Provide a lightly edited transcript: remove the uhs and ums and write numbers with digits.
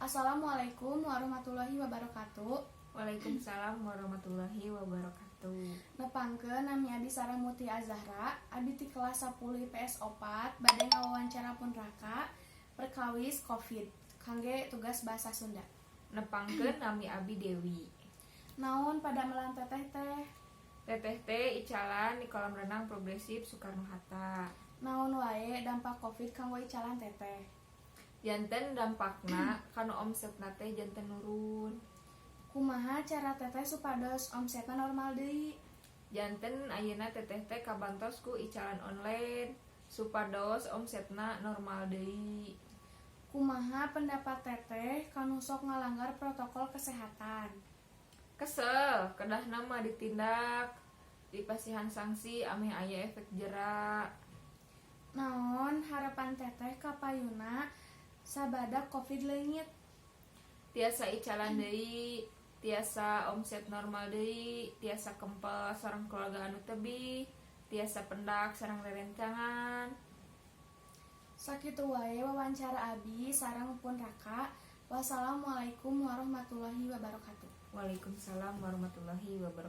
Assalamualaikum warahmatullahi wabarakatuh. Waalaikumsalam warahmatullahi wabarakatuh. Nepangkeun, nami abi sareng Muti Azahra, abi ti kelas 10 IPS 4 bade ngawawancara pun Raka perkawis Covid kangge tugas bahasa Sunda. Nepangkeun, nami abi Dewi. Naon padamelan Teteh teh? Teteh teh icalan di kolam renang Progresif Soekarno Hatta. Naon wae dampak Covid kanggo icalan Teteh? Janten dampakna kana omsetna teh janten nurun. Kumaha cara Teteh supados omsetna normal deui? Janten ayeuna Teteh teh kabantos ku icalan online supados omsetna normal deui. Kumaha pendapat Teteh kanu sok ngalanggar protokol kesehatan? Kesel, kedahna mah ditindak, dipasihan sanksi ameh aya efek jera. Naon harapan Teteh kapayuna sabada Covid leungit? Tiasa icalan deui, tiasa omset normal deui, tiasa kempel sareng keluarga anu tebih, tiasa pendak sareng rerencangan. Sakitu wae wawancara abi sareng pun Raka. Wassalamualaikum warahmatullahi wabarakatuh. Waalaikumsalam warahmatullahi wabarakatuh.